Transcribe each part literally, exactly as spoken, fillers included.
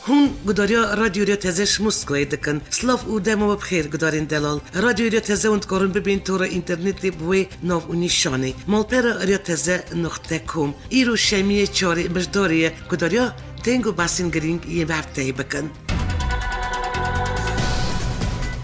Hûn gudariya Radyo Rêya Teze ji Moskvayê dikin. Silav û dema we bi xêr, gudarên delal. Radyo Rêya Teze hûn dikarin bibên tora înternetê bi wê nav û nîşanê: malpera rêya teze nuqte com. Îro şemiyê çarê Mijdarê ye, gudariya deng û behsên girîng yên vê hefteyê bikin.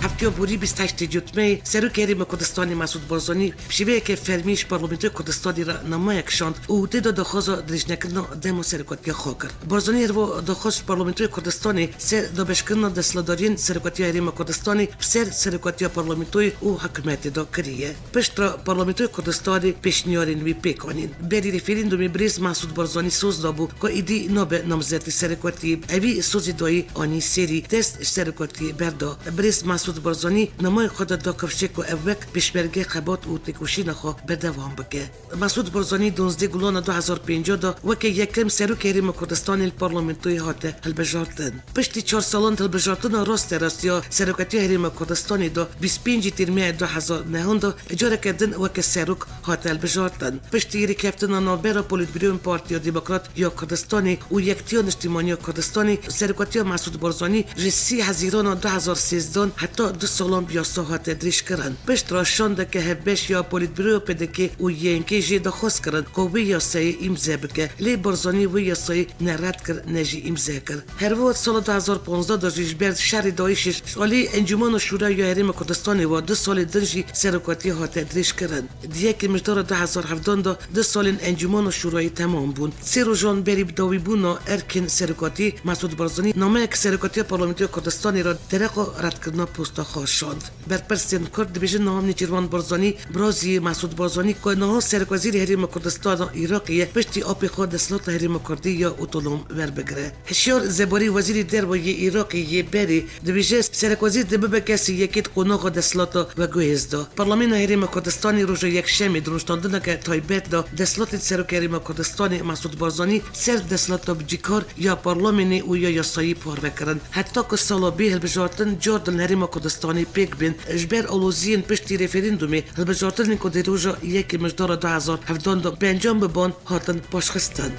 Heftiya borî bîst heştê Cotmeyê, Serokê Herêma Kurdistanê Mesûd Barzanî bi şêweyeke fermî ji Parlamentoya Kurdistanê re namayek şand û tê de daxwaza dirêjnekirina dema serokatiya xwe kir. Barzanî herwiha daxwaz ji Parlamentoya Kurdistanê ser dabeşkirina desthilatdariyên Serokatiya Herêma Kurdistanê bi ser Serokatiya Parlamentoyê û Hikûmetê de kiriye. Piştre Parlamentoya Kurdistanê pêşniyarên wî pêk anîn. Berî referandumê birêz Mesûd Barzanî soz dabû ku êdî nabe namzetê serokatiyê. Evî sozê dayî anî serî, dest ji serokatiyê berda. Birêz Mesûd Barzanî namayê xwe de da kifşê ku ev wek pêşmerge xebat û têkoşîna xwe berdewam bike. Mesûd Barzanî duwazdeh Gulana du hezar pêncî de weke yekem Serokê Herêma Kurdistanê li Parlamentoyê hate hilbijartin. Piştî çar salan di hilbijartina rasterastiya Serokatiya Herêma Kurdistanê de, bîst pêncî Tîrmeya du hezar neh de careke din weke serok hate hilbijartin. Piştî rêkeftina navbera Polîtbîroyên Partiya Demokrat ya Kurdistanê û Yektiya Niştîmaniya Kurdistanê, serokatiya Mesûd Barzanî ji sî Hezîrana du hezar sêzdeh heta du salan bi yasa hate dirêjkirin. Piştre şandeke hevbeş ya Polîtbîroya P D K û Y N K jê daxwaz kirin ku wê yasayê îmze bike, lê Barzanî wê yasayê ne red kir ne jî îmze kir. Herwiha sala du hezar panzdeh de jî ji ber şerê DAIŞê ji alî Encûmena Şûra ya Herêma Kurdistanê ve du salê din jî serokatiyê hate dirêjkirin. Di yekê Mijdara du hezar hevdeh de du salên Encûmena Şûrayê temam bûn. Sê rojan berî bi dawîbûna erkên serokatiyê, Mesûd Barzanî nameyek Serokatiya Parlamentoya Kurdistanê re dereqa redkirina posta xwe şand. Berpirsên Kurd dibêjin niha Nêçîrvan Barzanî, birazî Mesûd Barzanî ku niha Serokwezîrê Herêma Kurdistana Iraqê ye, piştî apê xwe desthilata Herêma Kurdî ya otonom werbigire. Hişyar Zebarî, Wezîrê Derve yê Iraqê yê berê, dibêje, serokwezîr dê bibe kesê yekê di qonaxa desthilata veguhêz de. Parlamentoya Herêma Kurdistanê roja Yekşemê di rûniştandineke taybet de desthilatên Serokê Herêma Kurdistanê Mesûd Barzanî ser desthilata bicîkar ya parlamenê û ya yasayî parve kirin. Heta ku sala bê hilbijartin car din li Herêma Kurdistanê pêk bên, ji ber aloziyên piştî referandumê hilbijartinên ku di roja yekê Mijdara du hezar hevdeh de bi encam biban, hatin paşxistin.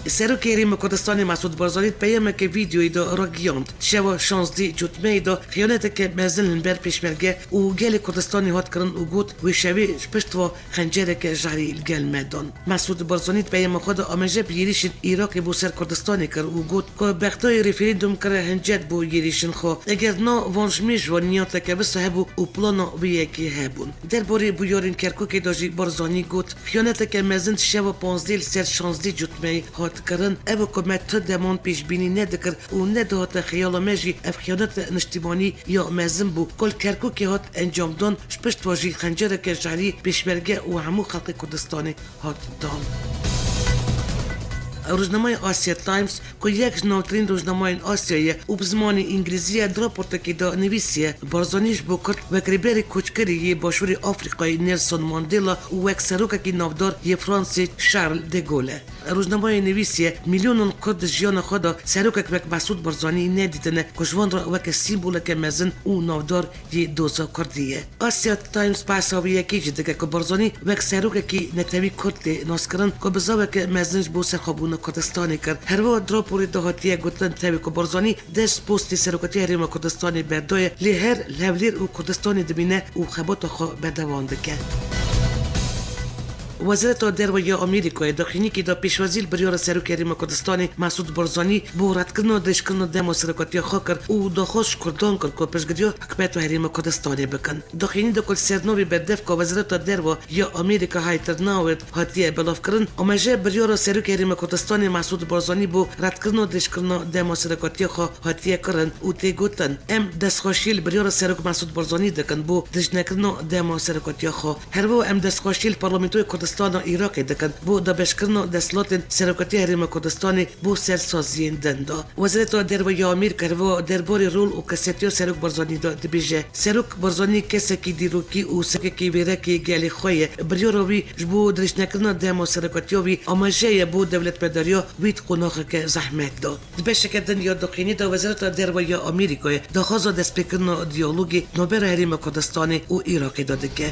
Serokê Herêma Kurdistanê Mesûd Barzanî di peyameke vîdeoyê de ragihand, di şeva şazdeh Cotmeyê de xiyaneteke mezin li ber pêşmerge û gelê Kurdistanê hat kirin û got, wê şevê ji pişt ve xencereke jehrî li gel me dan. Mesûd Barzanî di peyama xwe de amaje bi êrîşên Iraqê bo ser Kurdistanê kir û got ku Bexdayê referandum kire hincet bo êrîşên xwe. Eger na van ji mêj ve niyeteke wisa hebû û plana wê yekê hebûn. Derbarê bûyerên Kerkûkê de jî Barzanî got, xiyaneteke mezin di şeva panzdeh li ser şazdeh Cotmeyê hat kirin. Ev e ku me tu deman pêşbînî nedikir û nedihate xeyala me jî ev xiyanete niştîmanî ya mezin bû ku li Kerkûkê hat encamdan, ji pişt ve jî xencereke jehrî pêşmerge û hemû xelkê Kurdistanê hat dan. Rojnameya Asia Times, ku yek ji navtirîn rojnamayên Asyayê ye û bi zimanê îngilîzî ye, di raportekê de nivîsiye, Barzanî ji bo Kurd wek rêberê koçkerê yê Başûrê Afrîkayê Nelson Mandela û wek serokekî navdar yê Fransê Charles de Gaulle e. Rojnamayê nivîsiye, milyonan Kurd di jiyana xwe de serokek wek Mesûd Barzanî nedîtine, ku ji wan re weke sîmboleke mezin û navdar yê doza Kurdî ye. Asia Times behsa wê yekê jî dike ku Barzanî wek serokekî netewî Kurd tê naskirin ku bizaveke mezin ji bo serxwebûna Kurdistanê kir. Herwiha di raporê de hatiye gotin, tevî ku Barzanî dest ji postê Serokatiya Herêma Kurdistanê berdaye, lê her li Hewlêr û Kurdistanê dimîne û xebata xwe berdewam dike. Wezareta Derve ya Amerîkayê daxuyaniyekê da pêşwazî li biryara Serokê Herêma Kurdistanê Mesûd Barzanî bo redkirina dirêjkirina dema serokatiya xwe kir û daxwaz ji Kurdan kir ku piştgiriya hikûmeta Herêma Kurdistanê bikin. Daxuyanî de ku li ser navê berdevka Wezareta Derve ya Amerîka Heather Nauert hatiye belavkirin, amaje biryara Serokê Herêma Kurdistanê Mesûd Barzanî bo redkirina dirêjkirina dema serokatiya xwe hatiye kirin û tê gotin, em destxweşiyê li biryara Serok Mesûd Barzanî dikin bo dirêjnekirina dema serokatiya xwe. Herwiha em destxweşiyê li Parlamentoya Kurdistana Iraqê dikin bo dabeşkirina desthilatên Serokatiya Herêma Kurdistanê bo ser saziyên din de. Wezareta Derve ya Amerîka herwiha derbarê rol û kesetiya Serok Barzanî de dibêje, Serok Barzanî kesekî dîrokî û serokekî wêrekê gelê xwe ye. Biryara wî ji bo dirêjnekirina dema serokatiya wî amaje ye bo dewletmedariya wî di qonaxeke zehmet de. Di beşeke din ya daxuyanî de Wezareta Derve ya Amerîkayê daxwaza destpêkirina diyalogê navbera Herêma Kurdistanê û Iraqê de dike.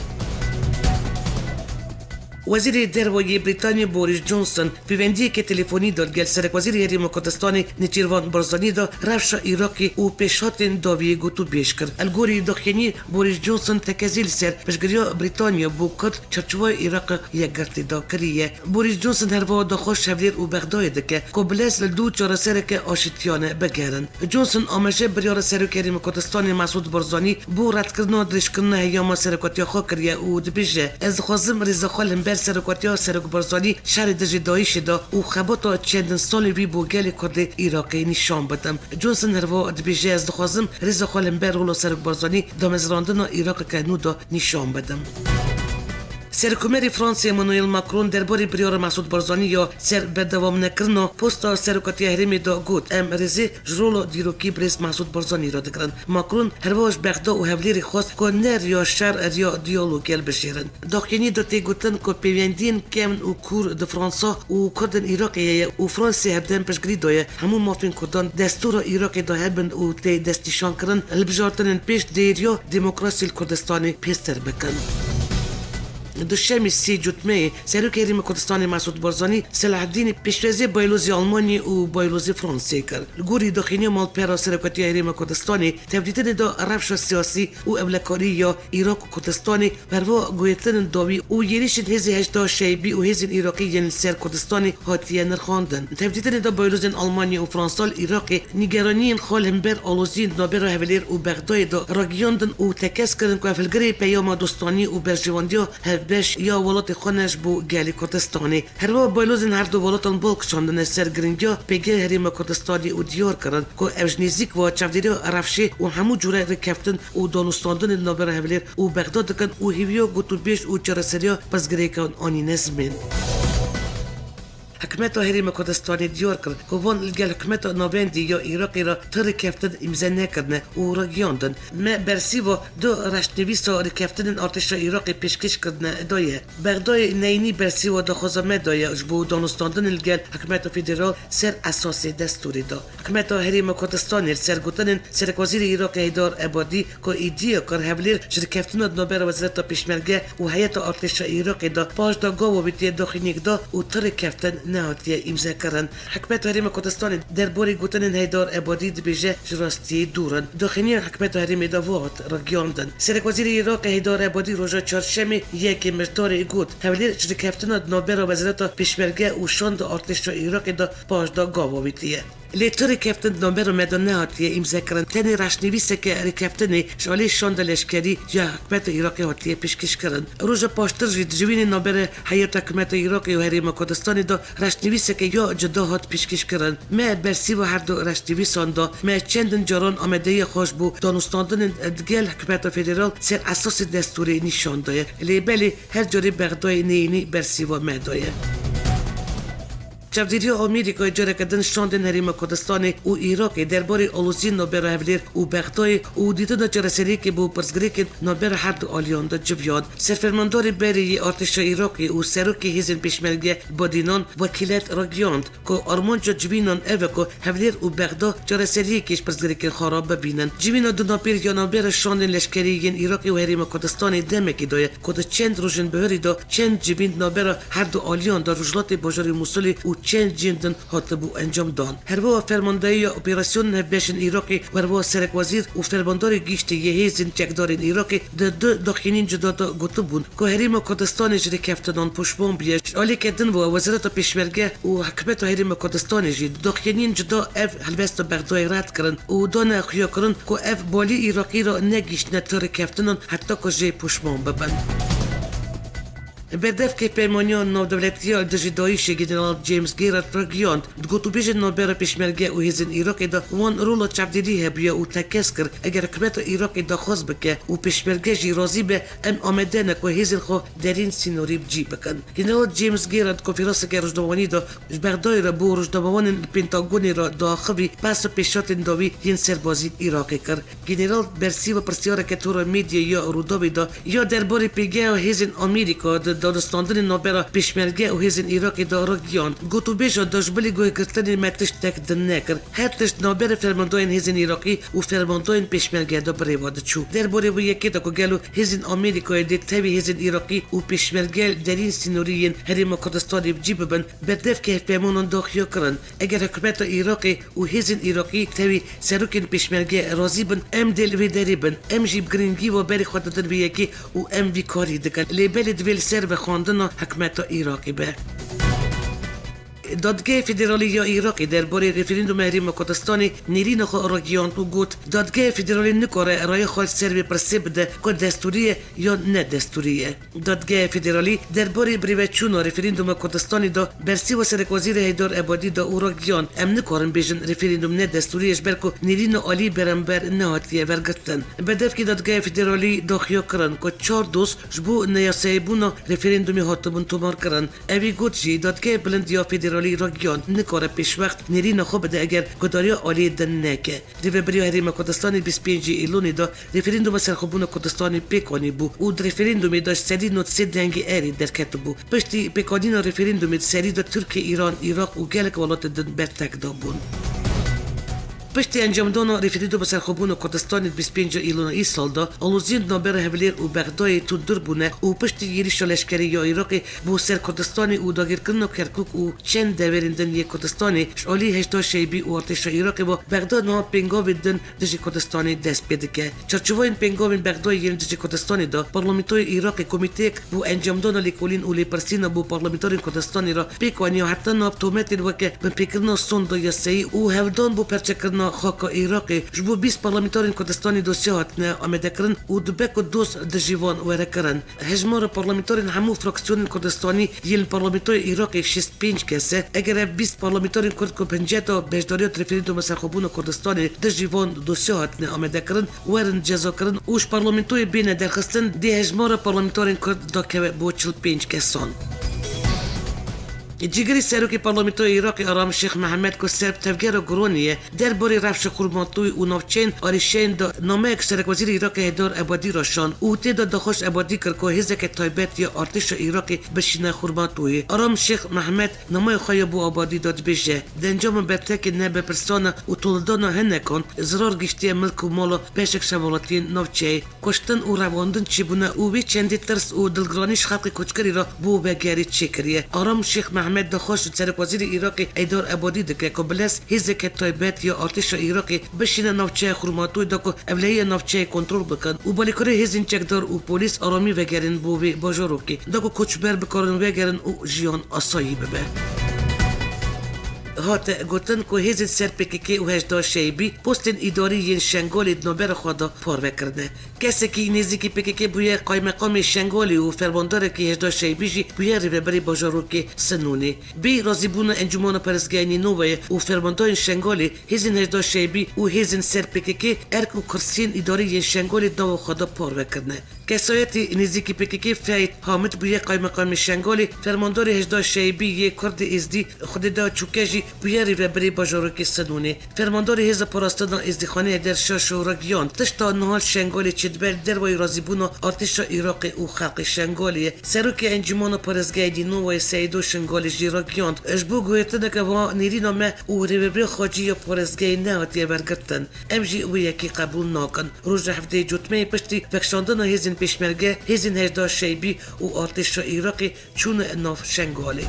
Wezîrê Derve yê Brîtanyê Boris Johnson pêwendiyeke telefonî de li gel Serekwezîrê Herêma Kurdistanê Nêçîrvan Barzanî de rewşa Iraqê û pêşhatên dawiyê gotûbêj kir. Li gorî daxuyaniyê Boris Johnson tekezî li ser piştgiriya Brîtanya bo Kurd çarçoveya Iraqê yekgirtî de kiriye. Boris Johnson herwiha daxwaz ji hevlêr û Bexdayê dike ku bi lez li dû çaresereke aşîtiyane bigerin. Johnson amaje biryara Serokê Herêma Kurdistanê Mesûd Barzanî bo redkirina dirêjkirina heyama serokatiya xwe kiriye û dibêje, Ez dixwazim rêza xwe li hember serokatiya Serok Barzanî şerê dijî DAIŞê de û xebata çendin salî wî bo gelê Kurdê Iraqê nîşan bidim. Johnson herwiha dibêje, Ez dixwazim rêza xwe li hember rola Serok Barzanî damezrandina Iraqeke nû de nîşan bidim. Serokkomarê Fransê Emmanuel Macron derbarê biryara Mesûd Barzanî ya ser berdewamnekirina posta serokatiya herêmê de got, Em rêzê ji rola dîrokî birêz Mesûd Barzanî re digirin. Macron herwiha ji Bexda û Hevlêrê xwest ku ne riya şer, riya diyalogê hilbijêrin. Daxuyaniyê de tê gotin ku pêwendiyên kevn û kûr di Fransa û Kurdên Iraqê heye û Fransê hevdem piştgirî daye hemû mafên Kurdan destûra Iraqê de hebin û tê destnîşankirin, hilbijartinên pêş dêriya demokrasî li Kurdistanê pêztir bikin. Duşemî sê Cotmeyê Serokê Herêma Kurdistanê Mesûd Barzanî Selaheddînî pêşwaziyê Baylozê Almanyê û Baylozê Fransê kir. Li gorî daxuyaniya malpera Serokatiya Herêma Kurdistanê tevdîtinê de rewşa siyasî û ewlekarî ya Iraq û Kurdistanê Perva guhêtinên dawî û êrîşên hêzê heşda Şeybî û hêzên Iraqî yên li ser Kurdistanê hatiye nirxandin. Tevdîtinê de bayrozên Almanya û Fransa li Iraqê nîgeraniyên xwe li hember aloziyên di navbera Hevlêr û Bexdayê de ragiyandin û tekez kirin ku ev hilgirê peyama dostanî û berjewendiya hevbeş ya welatê xwe ne ji bo gelê Kurdistanê. Herwiha bayrozên her du welatan bal kişandine ser giringiya pêgehê Herêma Kurdistanê û diyar kirin ku ev ji nêzîk ve çavdêriya rewşê û hemû cure rêkeftin û danûstandinê di navbera Hevlêr û Bexda dikin û hêviya gotûbêj û çareseriya pirsgirêkan anîne zimên. Hikûmeta Herêma Kurdistanê diyar kir ku van li gel hikûmeta navendî ya Iraqê re ti rêkeftin îmze nekirine û ragiyandin, Me bersîva du reştnivîsa rêkeftinên artêşa Iraqê pêşkêş kirine daye. Bexdayê neyînî bersîva daxwaza me daye ji bo danûstandinê li gel hikûmeta federal ser esasê destûrê de. Hikûmeta Herêma Kurdistanê li ser gotinên Serekwezîrê Iraqê Heydar Ebadî ku îdiya kir Hevlêr ji rêkeftina di navbera Wezareta Pêşmerge û heyeta artêşa Iraqê de paş de gav avêtiye daxuyaniyek da û ti rêkeftin nehatiye îmzekirin. Hikûmeta Herêma Kurdistanê derbarê gotinên Heydar Ebadî dibêje ji rastiyê dûr in. Daxuyaniya Hikûmeta Herêmê de hat ragiyandin. Serekwezîrê Iraqê Heydar Ebadî roja Çarşemê yekê Mijdarê got, Hevlêr ji rêkeftina di navbera Wezareta Pêşmerge û şanda artêşa Iraqê de paş de gav avêtiye. Lê tu rêkeftin di navbera me de nehatiye îmzekirin. Tenê reşnivîseke rêkeftinê ji alî şanda leşkerî ya hikûmeta Iraqê hatiye pêşkêşkirin. Roja paştir jî di civînê navbera heyeta hikûmeta Iraqê û Herêma Kurdistanê de reşnivîseke ya cuda hat pêşkêşkirin. Me bersîva her du reşnivîsan da. Me çendin caran amadeya xwe ji bo danûstandinên digel hikûmeta federal ser esasê destûrê nîşan daye. Lê belê her carê Bexdayê neyînî bersîva me daye. Çavdêriya Amerîkayê careke din şandên Herêma Kurdistanê û Iraqê derbarê aloziyên navbera Hevlêr û Bexdayê û dîtina çareseriyekê bo pirsgirêkên navbera her du aliyan de civiyand. Serfermandarê berê yê artêşa Iraqê û serokê hêzên pêşmerge Badînan Wekîlet ragihand ku armanca civînan ev e ku Hevlêr û Bexda çareseriyekê ji pirsgirêkên xwe re bibînin. Civîna di navbêr ya navbera şandên leşkerî yên Iraqê û Herêma Kurdistanê demekê daye ku di çend rojên bihurî de çend civîn di navbera her du aliyan de rojhilatê bajarê Mûsilê û çend cihên din hatibû encamdan. Herwiha fermandeya operasyonên hevbeşên Iraqê, herwiha serekwezîr û fermandarê giştî yê hêzên çekdarên Iraqê di du daxuyaniyên cuda de gotibûn ku Herêma Kurdistanê ji rêkeftinan poşman bûye. Ji alîke din ve Wezareta Pêşmerge û Hikûmeta Herêma Kurdistanê jî di daxuyaniyên cuda ev helwesta Bexdayê red kirin û dane xuyakirin ku ev balî Iraqî re negihîştine ti rêkeftinan heta ku jê poşman bibin. Berdevkê Peymaniya Navdewletî ya li dijî DAIŞê General James Gerard ragihand, di gotûbêjên navbera Pêşmerge û hêzên Iraqê de wan rola çavdêrî hebûye û tekez kir, eger hikûmeta Iraqê daxwaz bike û Pêşmerge jî razî be, em amade ne ku hêzên xwe derîn sînorî bi cî bikin. General James Gerard konferanseke rojnamevanî de ji Bexdayê re bo rojnamevanên li Pentagonê re diaxivî, behsa pêşhatên dawî yên serbazî li Iraqê kir. General bersîva pirsyareke tora medyayê ya Rûdawê da ya derbarê pêgeha hêzên Amerîka di danûstandinê navbera Pêşmerge û hêzên Iraqê de ragihand. Gotûbêja da ji bilî guhgirtinê me tiştek din nekir. Her tişt navbera fermandayên hêzên Iraqî û fermandayên Pêşmerge de bi rêva diçû. Derbarê wê yekê de ku gelo hêzên Amerîkayê dê tevî hêzên Iraqî û Pêşmerge li deriyên sînorî yên Herêma Kurdistanê bi cî bibin, berdevkê hevpeymanan daxuya kirin. Eger hikûmeta Iraqê û hêzên Iraqî tevî serokên Pêşmerge razî bin, em dê li vê derê bin. Em jî bi girîngî ve berê xwe didin vê yekê û em vî karî dikin. Lê belê divê li ser vexwendina hikûmeta Iraqê be. Dadgeha Federalî ya Iraqê derbarê referandûma Herêma Kurdistanê nêrîna xwe ragihand û got, Dadgeha Federalî nikare raya xwe li ser vê pirsê bide ku destûrî ye yan ne destûrî ye. Dadgeha Federalî derbarê birêveçûna referandûma Kurdistanê de bersîva Serekwezîrê Heydar Ebadî da û ragihand, Em nikarin bêjin referandûm ne destûrî ye, ji ber ku nêrîna alî berember nehatiye vergirtin. Berdevkê Dadgeha Federalî daxuya kirin ku çar doz ji bo neyasayîbûna referandûmê hatibûn tomarkirin. Ewî got jî, Dadgeha Bilind ya Federalî ragihand, nikare pêşwext nêrîna xwe bide eger guhdariya aliyê din neke. Rêveberiya Herêma Kurdistanê bîst pêncê Îlonê de referandûma serxwebûna Kurdistanê pêk anîbû û di referandûmê de ji serî nod sê dengê erê derketibû. Piştî pêkanîna referandûmê di serî de Tirkiye, Îran, Iraq û gelek welatê din bertek dabûn. Piştî encamdana referandûma serxwebûna Kurdistanê di bîst pêncê Îlona îsal de, aloziyên di navbera Hewlêr û Bexdayê tundtir bûne û piştî êrîşa leşkerî ya Iraqê bo ser Kurdistanê û dagirkirina Kerkûk û çend deverên din yê Kurdistanê ji alî Heyşda Şeybî û artêşa Iraqê ve, Bexda niha pêngavên din dijî Kurdistanê dest pê dike. Çarçovayên pêngavên Bexdayê yên dijî Kurdistanê de, Parlamentoyê Iraqê komîteyek bo encamdana lêkolîn û lêpirsîna bo parlamenterên Kurdistanê re pêk aniya, heta niha bi tometên weke binpêkirina sonda yasayî û hevdan bo perçekirina xaka Iraqê. Ji bo bîst parlamenterên Kurdistanê dosye hatine amadekirin û dibe ku doz dijî van were kirin. Hejmara parlamenterên hemû fraksiyonên Kurdistanî yên li parlamentoya Iraqê şêst pênc kes e. Eger ev bîst parlamenterên Kurd ku bi hinceta beşdariya di referandûma serxwebûna Kurdistanê dijî van dosya hatine amadekirin, werin cezakirin û ji parlamentoyê bêne derxistin, dê hejmara parlamenterên Kurd dakeve bo çil pênc kesan. Cîgirê Serokê Parlamentoya Iraqê Aram Şêx Mihemed ku ser bi tevgera Guronî ye, derbarê rewşa Xurmatûyê û navçeyên arîşeyên de nameyek Serekwezîrê Iraqê Heydar Ebadî re şand û tê de daxwaz Ebadî kir ku hêzeke taybet ya artêşa Iraqê bişîne Xurmatûyê. Aram Şêx Mehmed nameyê xwe ya bo Abadî de dibêje, Di encama bertekê nebepirsan û tolidana hinekan zirar gihîştiye milk û mala beşek şevalatiyên navçeyê. Kuştin û revandin çêbûne û wê çendî tirs û dilgiranî ji xelkê koçkerî re bo vegerî çêkiriye. Aram Şêx Mehmed daxwaz ji Serekwezîrê Iraqê Heydar Ebadî dike ku bi lez hêzeke taybet ya artêşa Iraqê bişîne navçeya Xurmatûyê da ku ewlehiya navçeyê kontrol bikin û balêkirê hêzên çekdar û polîs aramî vegerîn bo vê bajarokê da ku koçber bikarin vegerin û jiyan asayî bibe. Hate gotin ku hêzên ser P K K û Hejda Şeybî postên îdarî yên Şengalê di navbera xwe de parve kirine. Kesekî nêzîkî P K K bûye qaymeqamê Şengalê û fermandarekî Hejda Şeybî jî bûye rêveberê bajarokê Sinûnê. Bî razîbûna Encûmana Parêzgehê Nînovayê û fermandayên Şengalê, hêzên Hejda Şeybî û hêzên ser P K K erk û kursiyên îdarî yên Şengalê di nava xwe de parve kirine. Kesayetî nêzîkî P K K Feyd Hamid bûye qaymeqamê Şengalê, fermandarê Hejda Şeybî yê Kurdê Êzdî Xwedêda Çûke jî bûye rêveberê bajarokê Sinûnê. Fermandarê Hêza Parastina Êzdîxanê Heyder Şaşo ragihand, tişta niha li Şengalê çêdibe li dervayî razîbûna artêşa Iraqê û xelkê Şengalê ye. Serokê Encûmana Parêzgehê Nînovayê Seydo Şingalê jî ragihand, Ji bo guhertineke va nêrîna me û rêveberiya xwecî ya parêzgehê nehatiye vergirtin. Em jî wê yekê qebûl nakin. Roja heftê Cotmeyê piştî vekişandina hêzên Pêşmerge, hêzên Hejda Şeybî û artêşa Iraqê çûne nav Şengalê.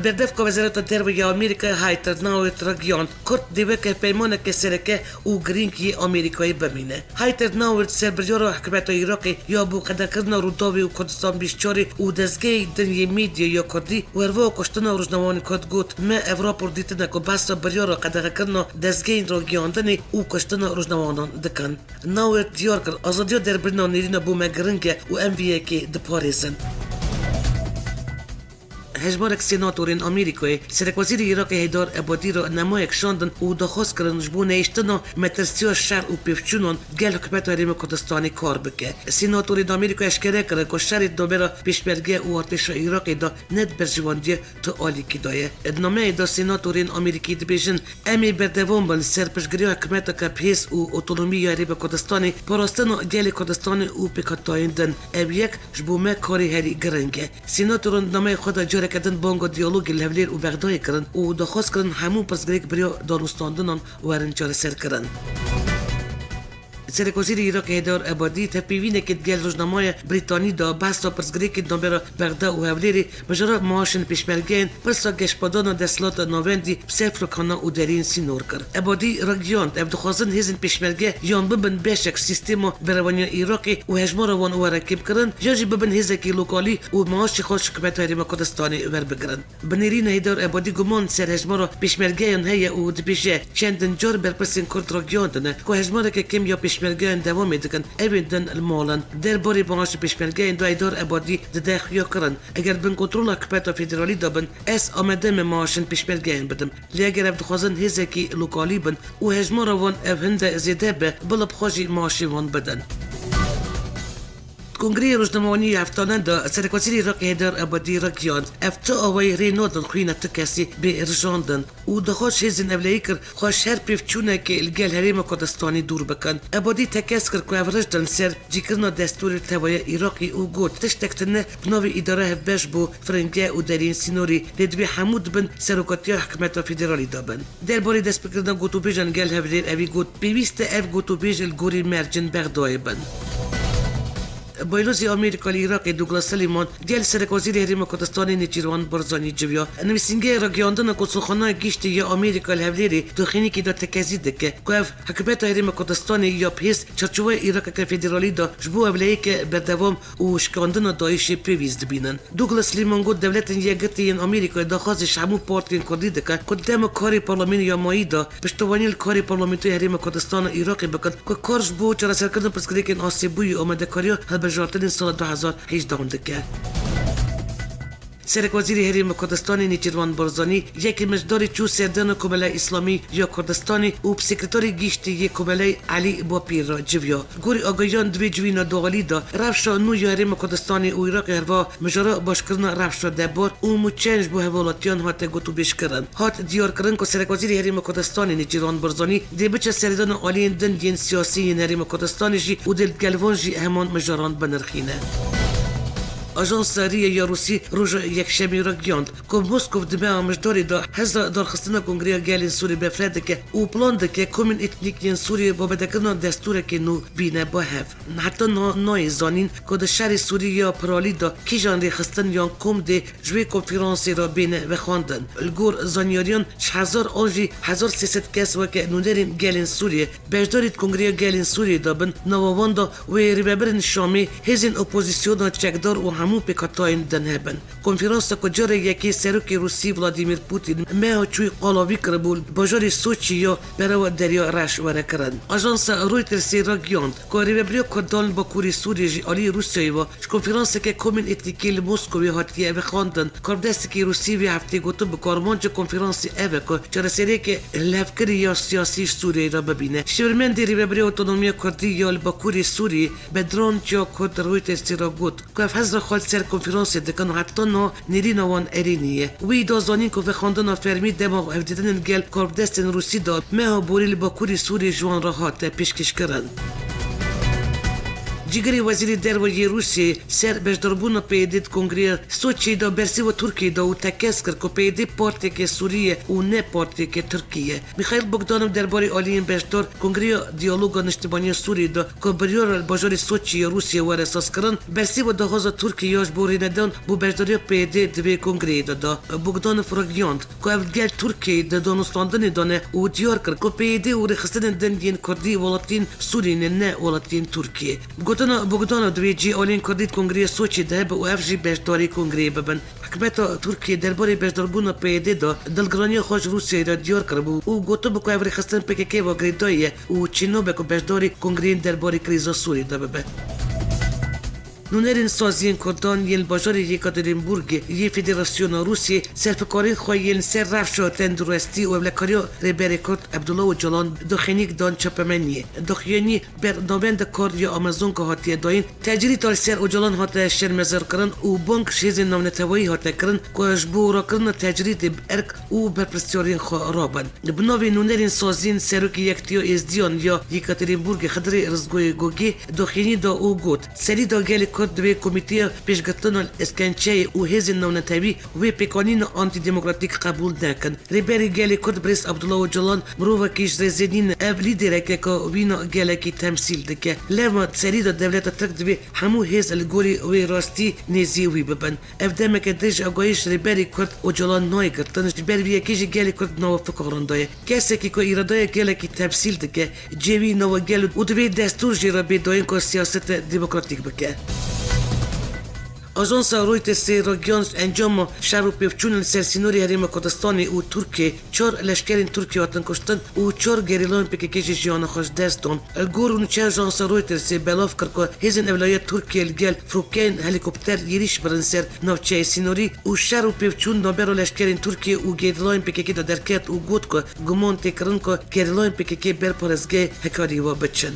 Berdevka Wezareta Derve ya Amerîkayê Heather Nauert ragihand, Kurd dê weke peymaneke sereke û girîng yê Amerîkayê bimîne. Heather Nauert ser biryara hikûmeta Iraqê ya bo qedexkirina Rûdawê û Kurdistan bîst çarê û dezgehê din yê medyayê ya Kurdî û herwiha kuştina rojnamevanên Kurd got, Me ev rapor dîtine ku behsa biryara qedexekirina dezgehên ragihandinê û kuştina rojnamevanan dikin. Nauert diyar kir, Azadiya derbirina nêrîna bo me giring e û em vê yekê diparêzin. Hejmarek senatorên Amerîkayê Serekwezîrê Iraqê Heydar Ebadî re namayek şandin û daxwaz kirin ji bo nehiştina metirsiya şer û pêvçûnan gel hikûmeta Herêma Kurdistanê kar bike. Senatorên Amerîka eşkere kirin ku şerê di navbera pêşmerge û artêşa Iraqê de ne di berjewandiya tu alîkî de ye. Di nameyê de senatorên Amerîkî dibêjin, Em ê berdewam bin li ser piştgiriya hikûmeteke bihêz û otonomî ya Herêma Kurdistanê, parastina gelê Kurdistanê û pêkhatayên din. Ev yek ji bo me karê herî giring e. Senatoran di nameyê xwe de careke din banga diyalogê li Hewlêr û Bexdayê kirin û daxwaz kirin hemû pirsgirêk bi riya danûstandinan werin çareserkirin. Serekwezîrê Iraqê Heyder Ebadî tevpêvînekê di gel rojnameya Brîtanî de behsa pirsgirêkên navbera Bexda û Hewlêrê, mijara maaşên pêşmergeyên, pirsa geşpadana desthilata navendî bi ser firokana û deriyên sînor kir. Ebadî ragihand, ev dixwazin hêzên pêşmerge yan bibin beşek sîstema berevaniya Iraqê û hejmara wan were kêmkirin, yan jî bibin hêzekî lokalî û maaşê xwe ji hikûmeta Herêma Kurdistanê werbigirin. Bi nêrîna Heyder Ebadî guman ser hejmara pêşmergeyan heye û dibêje, çendin car berpirsên Kurd ragihandine ku hejmareke kêm ya pêşmergeyan dewamê dikin, evên din li mal in. Derbarê maaşê pêşmergeyan de Heyder Ebadî dide xuyakirin, Eger bin kontrola hikûmeta federalî de bin, ez amade me maaşên pêşmergeyan bidim. Lê eger ev dixwazin hêzekî lokalî bin û hejmara wan ev hinde zêde be, bila bi xwe jî maaşên wan bidin. Di Kongreyê Rojnamewanî ya heftane de Serekwezîrê Iraqê Heyder Ebadî ragihand, ev tu awayî rê nadin xwîna tu kesî bê rijandin û daxwaz hêzên ewleyî kir xwe ji her pêvçûnekê li gel Herêma Kurdistanê dûr bikin. Ebadî tekez kir ku ev rind in ser cîkirina destûrê li tevaya Iraqê û got, tiştek tune bi navê îdare hevbeş bo, firinge û deriyên sînorî, lê divê hemû di bin serokatiya hikûmeta federalî de bin. Derbarê destpêkirina gotûbêjan gel Hewlêr, ewî got, pêwîst e ev gotûbêj li gorî mercên Bexdayê bin. Baylozê Amerîka li Iraqê Douglas Sullivan gel Serekwezîrê Herêma Kurdistanê Nêçîrvan Barzanî civiya. Nivîsîngeha ragihandina Konsulxaneya Giştî ya Amerîka li Hewlêrê di xênîkê de tekezî dike ku ev hikûmeta Herêma Kurdistanê ya bihêz çarçoveya Iraqeke federalî de ji bo ewleyeke berdewam û şikandina DAIŞê pêwîst dibînin. Douglas Sullivan got, Dewletên Yekgirtî yên Amerîkayê daxwazê ji hemû partiyên Kurdî dike ku di dema karê parlemênê ya mayî de piştevanî li karê Parlamentoyê Herêma Kurdistana Iraqê bikin ku kar ji bo çareserkirina pirsgirêkên asêbûyî û amadekariya hilbijartinên sala du hezar hejdehan dike. Serekwezîrê Herêma Kurdistanê Nêçîrvan Barzanî yekê mijdarî çû serdana Komeleya Îslamî ya Kurdistanê û bi Sekreterê Giştî yê Komeleyê Elî Bapîr re civiya. Gorî agahiyan di vê civîna dualî de rewşa nû ya Herêma Kurdistanê û Iraqê herva mijara başkirina rewşa debar û mûçeyan ji bo hevwelatiyan hate gotûbêjkirin. Hat diyarkirin ku Serekwezîrê Herêma Kurdistanê Nêçîrvan Barzanî dê biçe serdana aliyên din yên siyasî yên Herêma Kurdistanê jî û dê li gel van jî heman mijaran binirxîne. Ajansa Riya ya Rûsî roja Yekşemê ragihand ku Moskow di meha Mijdarê de heza darxistina Kongreya Gelên Sûrî berfireh dike û plan dike komên etnîk yên Sûriyê babetdekirina destûrekê nû bîne ba hev. Heta niha nayê zanîn ku di şerê Sûrî ya piralî de kîjan rêxistin yan kom dê ji wê konferansê re bêne vexwendin. Li gor zanyariyan ji hezar an jî hezar sê sed kes weke nûnerên gelên Sûriyê beşdarî di Kongreya Gelên Sûriyê de bin, nava wan de wê rêvebirên Şamê, hêzên opozisyona çekdar û hemû pêkhatayên din hebin. Konferansa ku carê yekê serokê Rûsî Vladimir Putin meha çûyî qalavî kiribû, li bajarê Soçî ya berewa Derya Reş were kirin. Ajansa Reutersê ragihand ku rêvebiriya Kurdan li Bakurê Sûriyê ji alî Rûsyayê ve ji konferanseke komên etnîkî li Moskowê hatiye vexwendin. Karbidestekî Rûsî vê heftê gotibû ku armanca konferansê ev e ku çareseriyeke hilhevkirî ya siyasî ji Sûriyeyê re bibîne. Şêwirmendê Rêveberiya Otonomiya Kurdî ya li Bakurê Sûriyê Bedran Ciya Kurd Reutersê re got ku ev hezra xwe li ser konferansê dikin û heta niha nêrîna wan erênî ye. Wî da zanîn ku vexwendina fermî dema hevdîtinên gel karbidestên Rûsî de meha borî li Bakurê Sûriyê ji wan re hate pêşkêşkirin. Cîgirê Wezîrê Derve yê Rûsiyê ser beşdarbûna P Y D di Kongreya Soçiyê de bersîva Tirkiyeyê da û tekez kir ku P Y D partiyeke Sûrî ye û ne partiyeke Tirkî ye. Mîxaîl Bogdanov derbarê aliyên beşdar Kongreya Diyaloga Niştimanî ya Sûriyê de ku biryar li bajarê Soçî ya Rûsya were sazkirin, bersîva daxwaza Tirkiyê ya ji bo rênedan bo beşdariya P Y D di vê kongreyê de da. Bogdanov ragihand ku ev gel Tirkiyeyê di danûstandinê de ne û diyar kir ku P Y D û rêxistinên din yên Kurdî welatiyên Sûriyê ne, ne welatiyên Tirkiyê. Gotina Bogdanov, di vê cî aliyên Kurdî di Kongreya Soçî de hebe û ev jî beşdarî kongreyê bibin. Hikûmeta Tirkiyê derbarê beşdarbûna P Y D de dilgiraniya xwe ji Rûsyayê re diyar kiribû û gotibû ku ev rêxistin P K K ve girêdayî ye û çênabe ku beşdarî kongreyên derbarê krîza Sûriyê de bibe. Nûnerên saziyên Kurdan yên li bajarê Yekaterinburgê yê Federasyona Rûsiyê serfikarên xwe yên ser rewşa tendurestî û ewlekariya Rêberê Kurd Abdullah Ocalan daxuyaniyek dan çapemeniyê. Daxuyaniyê ber navenda kar ya Amazonka hatiye dayîn. Tecrîda li ser Ocalan hate şermezarkirin û bang ji hêzên navneteweyî hate kirin ku ji bo rakirina tecrîdê bi erk û berpirsiyariyên xwe rabin. Bi navê nûnerên saziyên Serokê Yektiya Êzdiyan ya Yekaterinburgê Xidirê Rizgoyê Gogê daxuyanî da û got, Serî da gelê Kurd divê Komîteya Pêşgirtina Eskençeyê û hêzên navnetewî wê pêkanîna antîdemokratîk qebûl nekin. Rêberê gelê Kurd Birêz Abdullah Ocalan mirovekî ji rêzê nîne, ev lîdereke ku wîna gelekî temsîl dike. Lema serî da dewleta Tirk divê hemû hêz li gorî wê rastî nêzî wî bibin. Ev demeke dirêj agahî ji Rêberê Kurd Ocalan nayê girtin, ji ber vê yekê jî gelê Kurd nava fikaran de ye. Kesekî ku îradaya gelekî temsîl dike, cihê wî nava gel û divê destûr jê re bê dayîn ku siyasete demokratîk bike. Ajansa Reutersê ragihand, encama şer û pêvçûn li ser sînorê Herêma Kurdistanê û Tirkiyê çar leşkerên Tirkiyê hatin kuştin û çar gerîlayên P K K jî jiyana xwe ji dest dan. Li gor nûçeya ajansa Reutersê belav kir ku hêzên ewleya Tirkiyê li gel firokeyên helîkopter êrîş birin ser navçeyê sînorî û şer û pêvçûn navbera leşkerên Tirkiyê û gerîlayên P K K de derket û got ku guman tê kirin ku gerîlayên P K K ber parêzgehê hekarî wa biçin.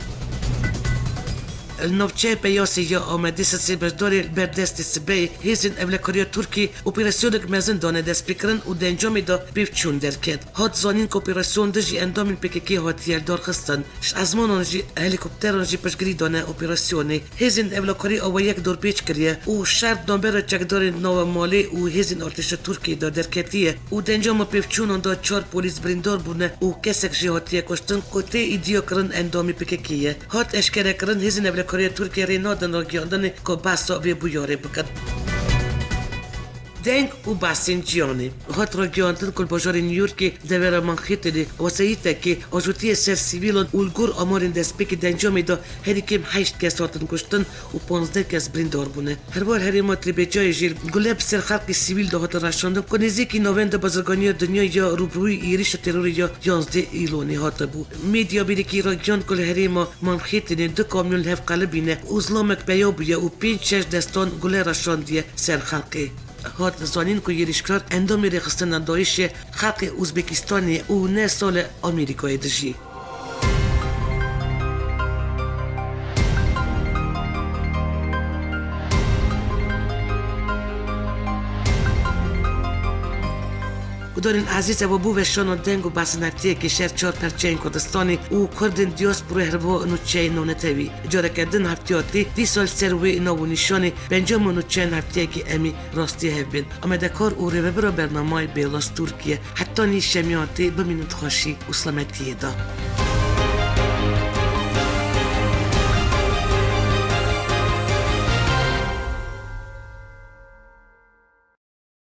Li navçeya Peyasê ya Amedê sisê beşdarê li ber destê sibehê hêzên ewlekariya Tirkiyê operasyonek mezin dane destpêkirin û di encamê de pêvçûn derket. Hat zanîn ku operasyon dijî endamên P K K hatiye lidarxistin. Ji ezmanan jî, helîkopteran jî piştgirî dane operasyonê. Hêzên ewlekarî awe yek dorpêç kiriye û şer di navbera çekdarên nava malê û hêzên artêşa Tirkiyê de derketiye û di encama pêvçûnan de çar polîs birîndar bûne û kesek jî hatiye kuştin ku tê îdiakirin endamê P K K ye. Hat eşkerekirin, hêzên ewlekariya Tirkiyê rê nadin ragihandinê ku behsa vê bûyerê bikin. Deng û behsên ciyanê. Hat ragihandin ku li bajarê New Yorkê devera Manhattanê wesayîtekê ajotî ye ser sivîlan û li gor amarên destpêkê di encamê de herî kêm heşt kes hatin kuştin û panzdeh kes birîndar bûne. Herwar herêma Trêbêçayê jî gule bi ser xelkê sivîl de hatin reşandin ku nêzîkî navenda bazirganiya dinya ya rûbirûyî êrişa terorê ya yanzdeh Îlonê hatibû. Medya bîrekî ragihand ku li herêma Manhattanê du kamyon li hev qelibîne û zilamek peya bûye û pênc şeş destan gule reşandiye ser xelkê. Hat zanîn ku êrîşkar endamê rêxistina DAIŞê, xelkê Uzbekistanê û ne sole Amerîkayê dijî. Gudarên ezîz, ew bû veşana deng û behsên heftiyekê ji her çar perçeyên Kurdistanê û Kurdên diasporayê herwiha nûçeyên navnetewî. Careke din heftiya tê dîsa li ser wê nav û nîşanê pencama nûçeyên heftiyekê em ê rastiyê hev bên. Amedekar û rêvebira bernamayê Bêlaş Tirkiye. Heta nîşemiya tê bimînin di xweşî û selametiyê de.